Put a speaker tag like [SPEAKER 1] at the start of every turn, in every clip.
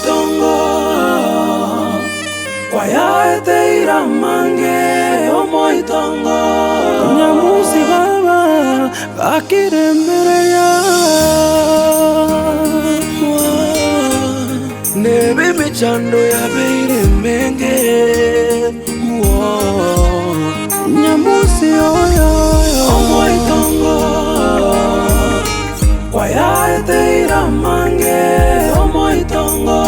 [SPEAKER 1] Omoitongo kwayaete iramange omoitongo Nyamusi baba gakiremereria Nebe emechando yabeire emenge Nyamusi oyo omoitongo Kwayaete iramange omoitongo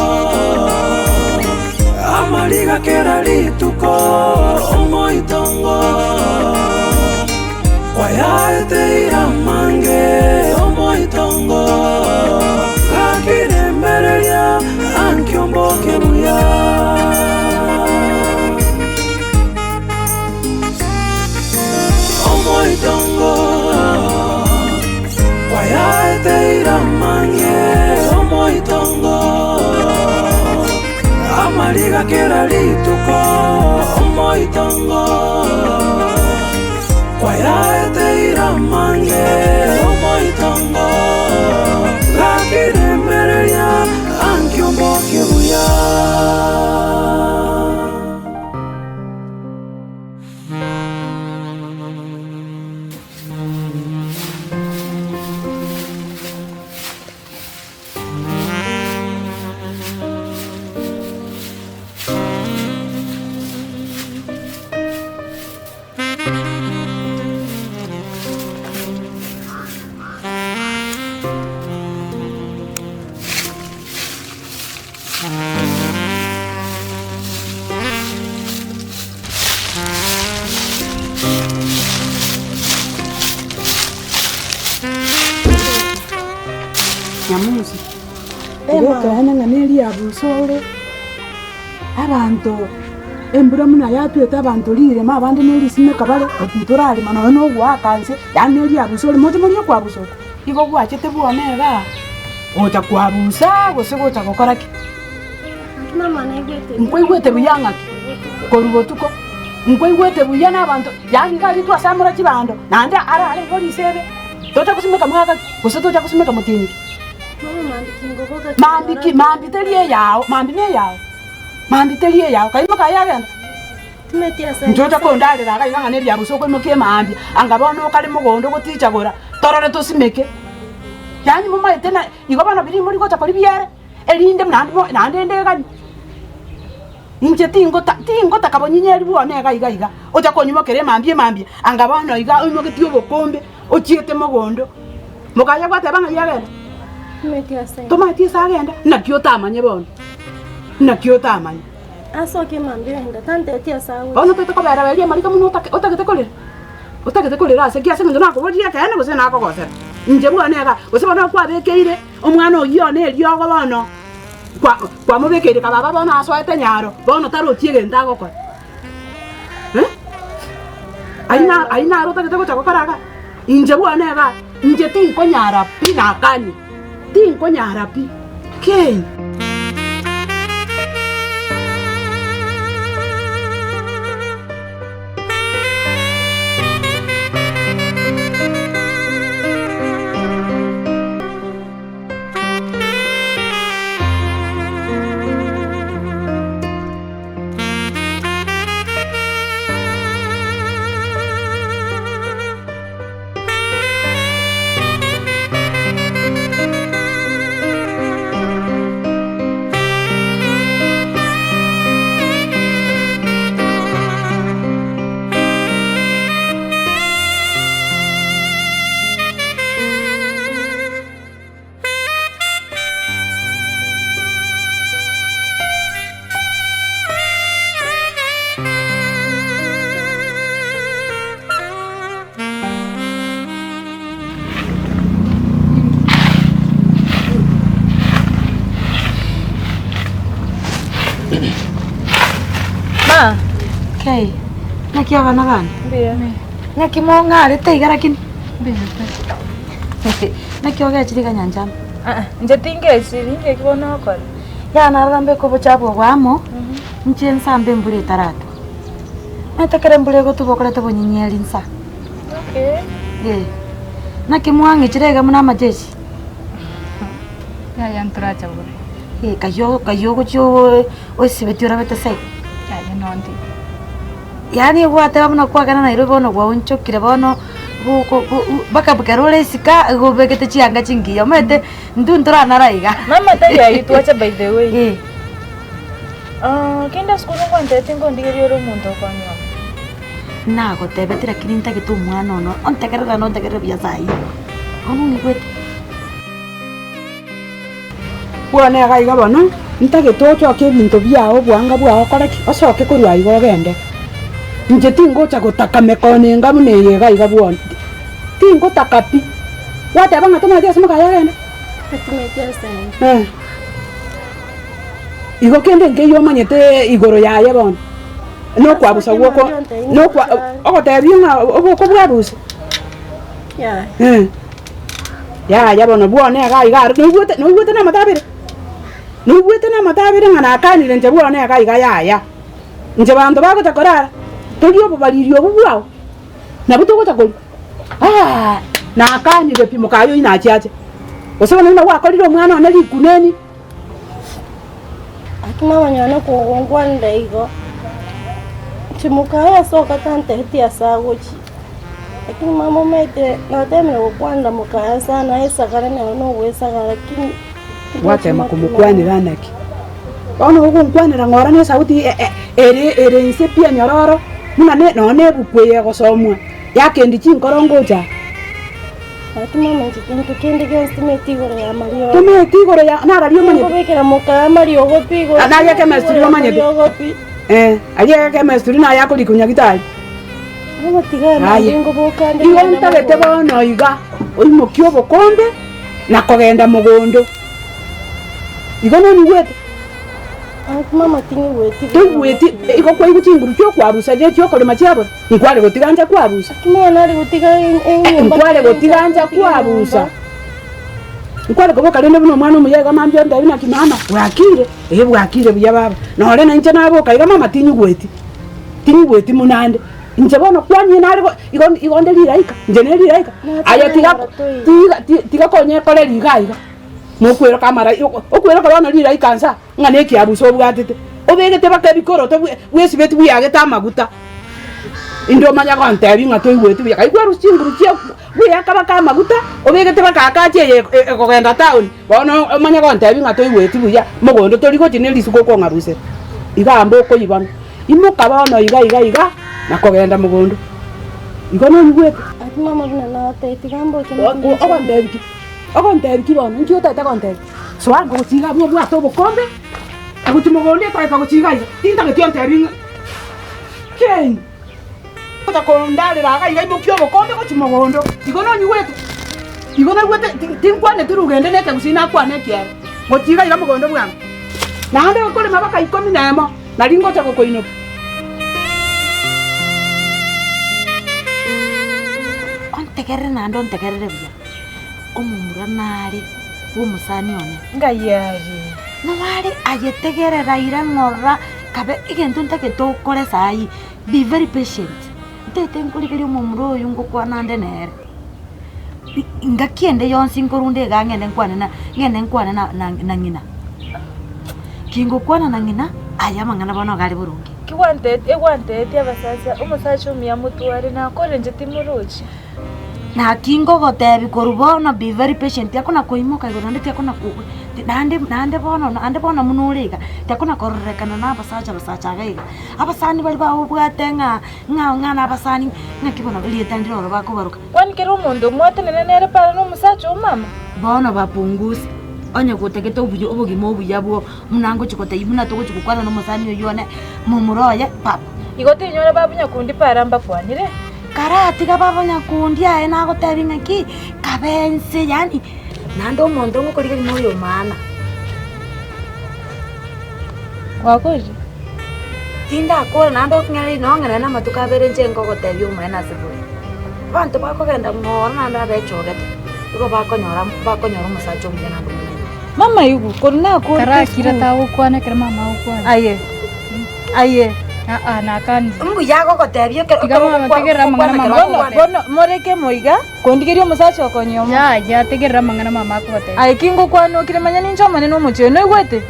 [SPEAKER 1] Amariga kera rituko omoitongo Kwayaete iramange omoitongo Gakiremereria ankiomboke buya. Omoitongo kwayaete iramange omoitongo Amariga kera rituko omoitongo Kwayaete iramange omoitongo Gakiremereria ankiombokie buya.
[SPEAKER 2] Nyamusi, tiga otoene ng'a neriabuso ore, abanto embura buna yatwete abanto rirema abande ne risimeka bare, ntorarema nonye na ogoaka nse, yaani neriabuso ore moche morie okwabusa oko, igo gwachete bwone igaa, gocha kwabusaa gose gocha gokora ki? Nkwaigwete buya ng'aki korwa botuko, nkwaigwete buya na abanto, yaani iga aria twasamora chibando, naende arare igo risebe, tocha gosimeka mwaka ki, gose tocha gosimeka motienyi ki? Mambi ki, mambi teri eyao, mambi neyao, mambi teri eyao, kaimoka aye agenda. Inche ocha kondarera iga iga ng'a neriabusa okoimokia emaambia, anga bono okare mogondo ogotichagora, torore tosimeke. Yaani momaete na igo bono biria mori gocha koria biere. Erinde naende bo naende ndeganie, inche tingota tingotaka bonyinyeri bwane iga iga iga, ocha konyimokera emambia emambia, anga bono iga oimogetie obokombe, ochiete mogondo, mokaye gwateba ng'ai agenda? Tomaeti ase agenda, naki otamanye bono, naki otamanye. Bono toete kobera beria amariko buna otake otagete korera, otagete korera ase ki? Ase eng'encho nakoborire ekeene gose nakogosera? Inche bwane iga, gose bono kwabekeire. Omwana oyio one eriogo bono kwamobekeire kababa bono asoete nyaro, bono tarochi egento agokora. Eh? Ayio na ayio naro otagete gocha gokora iga? Inche bwane iga, inche tinkonyara pi nakani, tinkonyara pi, kei.
[SPEAKER 3] Ma,
[SPEAKER 2] Kei, naki abana bane?
[SPEAKER 3] mbuya.
[SPEAKER 2] Naki mong'arete iga lakini?
[SPEAKER 3] Mbuya.
[SPEAKER 2] Naki ogechire iga nyanchama?
[SPEAKER 3] Aa, inche tingechiri, inki eki bono okora?
[SPEAKER 2] Yaya narora mbeke obochafu obo amo, inche nsambe embura etaratwa. Omanyete ekero embura egotwa okoreta obonyinyeri nsa.
[SPEAKER 3] Okay.
[SPEAKER 2] Eh, naki mwang'ichire iga buna amajeshi?
[SPEAKER 3] Yaya ntoracha bore.
[SPEAKER 4] Eh, kayio kayio ogochia oo oesibeti orabete se iga.
[SPEAKER 3] Yaya nonde.
[SPEAKER 4] Yaani gwateba buna kwagenda Nairobi bono gwaonchokire bono go- go- go mpaka ekero ore isiko igo obegete chianga chingiya omanyete intwe ntoranara iga.
[SPEAKER 3] Mama tari aywo twacha by the way.
[SPEAKER 4] Eh.
[SPEAKER 3] Kende ase korwa ngwanterete nkondigeria ore omonto okonyora.
[SPEAKER 4] Nagotebeti lakini ntagete omwana one ontegerere naende ontegerere buya saii, bono ong'igwete?
[SPEAKER 2] Bono iga iga bono, ntagete ochoke ebinto biao obwanga bwao okore ki? Osoke korwa aiga ogende. Inche tingocha gotaka mekono enga buna eye iga iga bwono, tingotaka pi. Gwateba ng'a tomanyeti ase mokaye agende? Eh. Igo kende nkeiyo omanyete igoro yaye bono, nokwabusa gwoko nokwa ogotebia ng'a oboko bwabuse. Eh. Yaya bono bwone iga iga aro noigwete noigwete na amato abere? Noigwete na amato abere ng'a nakanire inche bwone iga iga yaya. Inche banto bagocha korara, torie obobariri obwo bwao, nabwo togocha koria. Aa nakanire pi mokaye oyio nachiache, gose bono buna gwakorire omwana one rikuneni.
[SPEAKER 5] Gaki mama one kogongwanera igo, inche mokaye ase ogatantebeti ase agochia, lakini mama omanyete natemire gokwanera mokaye sana aesagare nere nogoesagara lakini
[SPEAKER 2] Gwatema komokwanera naki? Bono ogonkwanera ng'ora na esauti ere ere inse pi enyororo, buna ne nonya na ebuku eye egosomwa, yakendi chinkoro ngocha aa.
[SPEAKER 5] Gaki mama inche gento kende gionsi timeti igoro ya mariogo.
[SPEAKER 2] Tometi igoro ya nararia omanyete.
[SPEAKER 5] Nkobekera moka amariogo pi igoro.
[SPEAKER 2] Ah, naye chemistry omanyete.
[SPEAKER 5] Amariogo pi.
[SPEAKER 2] Eh, aria chemistry naye akorikwa nyagitari.
[SPEAKER 5] Bono tiga
[SPEAKER 2] Aye.
[SPEAKER 5] naende nkoboka nde
[SPEAKER 2] Igo
[SPEAKER 5] ngende
[SPEAKER 2] ntagete
[SPEAKER 5] mogondo.
[SPEAKER 2] bono iga, oimokie obokombe na kogenda mogondo. Igo nonyigwete?
[SPEAKER 5] Gaki mama ting'igweti buya.
[SPEAKER 2] Toigweti, igo kwaigwa chinguru chiokwabusa ne chiokorema chiabora? Nkware gotiga ncha kwabusa.
[SPEAKER 5] Gaki mama nare gotiga enyomba.
[SPEAKER 2] Nkware gotiga ncha kwabusa. Nkware koboka rende buna omwana omuya iga mambia ontebi naki mama, bwakire? Ee bwakire buya baba. Nore nainche naboka iga mama tinyigweti, tinyigweti buna ande. Inche bono kwanyie nare go igo igo nde riraika, inche ne riraika. Aye tiga tiga tiga konyekoreria iga iga, mokweroka amara okweroka bono riraika nsa. Ng'a nekiabuso obwatete, obegete baka ebikoroto bwesibeti bweagete amaguta. Inde omanye gontebia ng'a toigweti buya, kai kwarusia chinguru chia bweaka baka amaguta, obegete baka akachi eye ekogenda town, bono omanye gontebia ng'a toigweti buya, mogondo tori gochia ne risuko okong'abusera. Iga amba okoibana, imoka bono iga iga iga, na kogenda mogondo. Igo nonyigwete?
[SPEAKER 5] Gaki mama buna nagotebia tiga mboche
[SPEAKER 2] Ogontebia ki? Ogontebia ki bono? Inki otagete gontebia? Soa ngochia iga abwo obwate obokombe, agochia mogondo etageka gochia iga iga, tintageti ontebi ng'a kei. Gocha kondarera iga iga imokia obokombe gochia mogondo, igo nonyigwete? Igo naigwete tinkwaneti rugende na ekegusii nakwana ekiagera, gochia iga iga mogondo bwango. Naende okorema baka ikomi na emo, nari ngocha gokoinokia.
[SPEAKER 4] Ontegerere naende ontegerere buya. Omomura nare bw'omosani one.
[SPEAKER 3] Ngai aye.
[SPEAKER 4] Noare aye tegerera ira ng'ora kabe egento ntagete okore saii be very patient ntagete nkorigerie omomura oyo ngokwana ande nere ngaki ende yonsi nkorunda iga ng'ende nkwane na ng'ende nkwane na na ng'ina kingokwana na ng'ina aye amang'ana bono iga are boronge.
[SPEAKER 3] Ki gwanteti egwantetie abasacha omosacha omuya motware nakore inche timorochi.
[SPEAKER 4] Naki ngogotebi korwa bono be very patient, tiakona koimoka igoro naende tiakona ko naende naende bono naende bono buna ore iga, tiakona kororekana na abasacha abasacha iga iga. Abasani baria bagobwate ng'a ng'a ng'a na abasani, ng'aki bono erieta ndire oro bakobaroka.
[SPEAKER 3] Kwani kera omonto mwatenene nere para nomosacha oo mama?
[SPEAKER 4] Bono bapunguze, onye gotagete obuya obogima obuya bwo buna ngochi gotebia buna togochi gokwana na omosani oyio one, momura oye papa.
[SPEAKER 3] Igo tinyora babu nyakundi para mbakwanire.
[SPEAKER 4] Karatiga baba nyakundi aye nagotebia ng'aki, kabe ense yaani naende omonto ngokorigereria noyo omana.
[SPEAKER 3] Gwakorire?
[SPEAKER 4] Tindakora naende okong'era nong'erere namatuko abere inche nkogotebia omoene ase bore. Abanto bakogenda ng'ora naende abechogete, igo bakonyora bakonyora omosacha omuya naende omonene.
[SPEAKER 3] Mama igu, korwa nakorire
[SPEAKER 6] Karakira
[SPEAKER 3] esukuru.
[SPEAKER 6] tagokwana ekero mama agokwana.
[SPEAKER 3] Aye, aye.
[SPEAKER 6] Aa, nakanire.
[SPEAKER 4] Mbuya agogotebia ekero
[SPEAKER 6] Tiga mama, tegerera amang'ana mama
[SPEAKER 3] Bono
[SPEAKER 6] akogotebia.
[SPEAKER 3] bono moreke moiga, kondigeria omosacha okonyoma.
[SPEAKER 6] Yaya, tegerera amang'ana mama akogotebia.
[SPEAKER 3] Aye ki ngokwanokire manya ninche omonene omochie oyo, noigwete?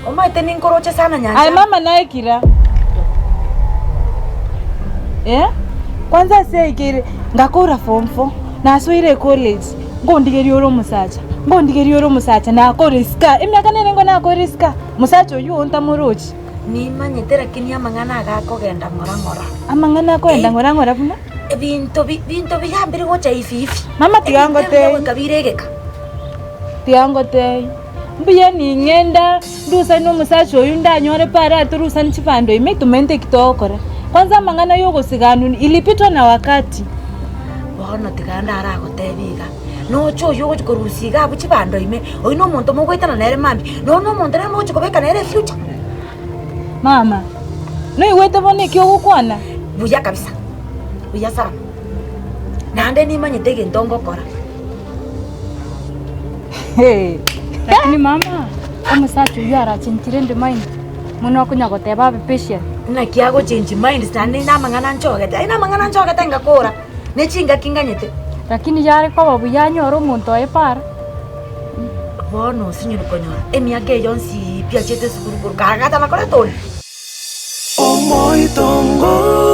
[SPEAKER 4] Omanyete ninkoroche sana nyancha.
[SPEAKER 3] Aye mama naye kira. Eh? Kwanza ase aikeire ngakora form four, nasoire ecollege, nkondigeria ore omosacha, nkondigeria ore omosacha nakora isika, emiaka nere nigo nakora isika, mosacha oywo oo ntamorochi.
[SPEAKER 4] Nimanyete lakini amang'ana aga akogenda ng'ora ng'ora.
[SPEAKER 3] Amang'ana akogenda ng'ora ng'ora buna?
[SPEAKER 4] Ebinto bi binto biga mbiri gocha ifi ifi.
[SPEAKER 3] Mama tiga
[SPEAKER 4] Ebinto ebiya
[SPEAKER 3] ngotebie.
[SPEAKER 4] goika bire egeka.
[SPEAKER 3] Tiga ngotebie, mbuya ning'enda ndusane omosacha oyio ndanyore pare atorusanie chibando ime tomente eki togokora. Kwanza amang'ana ya ogosiganwa ilipitwa na wakati.
[SPEAKER 4] Bono tiga ndaragotebie iga, noche oyio ogochi korusia iga abwo chibando ime, oyio na omonto mogoetana nere mambia, nonya na omonto nere mogochi kobeka nere efuture.
[SPEAKER 3] Mama, noigwete bono eki ogokwana?
[SPEAKER 4] Buya kabisa, buya sana. Naende nimanyete egento ngokora.
[SPEAKER 3] Hee.
[SPEAKER 6] Lakini mama, omosacha oyio arachenchire ende mind, mono akonya goteba abe patient.
[SPEAKER 4] Naki agochenchi mind naende namang'ana nchogete, aye namang'ana nchogete ngakora, ne chingaki nganyete.
[SPEAKER 6] Lakini yare koba buya anyore omonto oye para.
[SPEAKER 4] Bono osinyore konyora emiaka eye yonsi pi achiete esukuru korwa kare gatana koreta onde.
[SPEAKER 1] Omoitongo.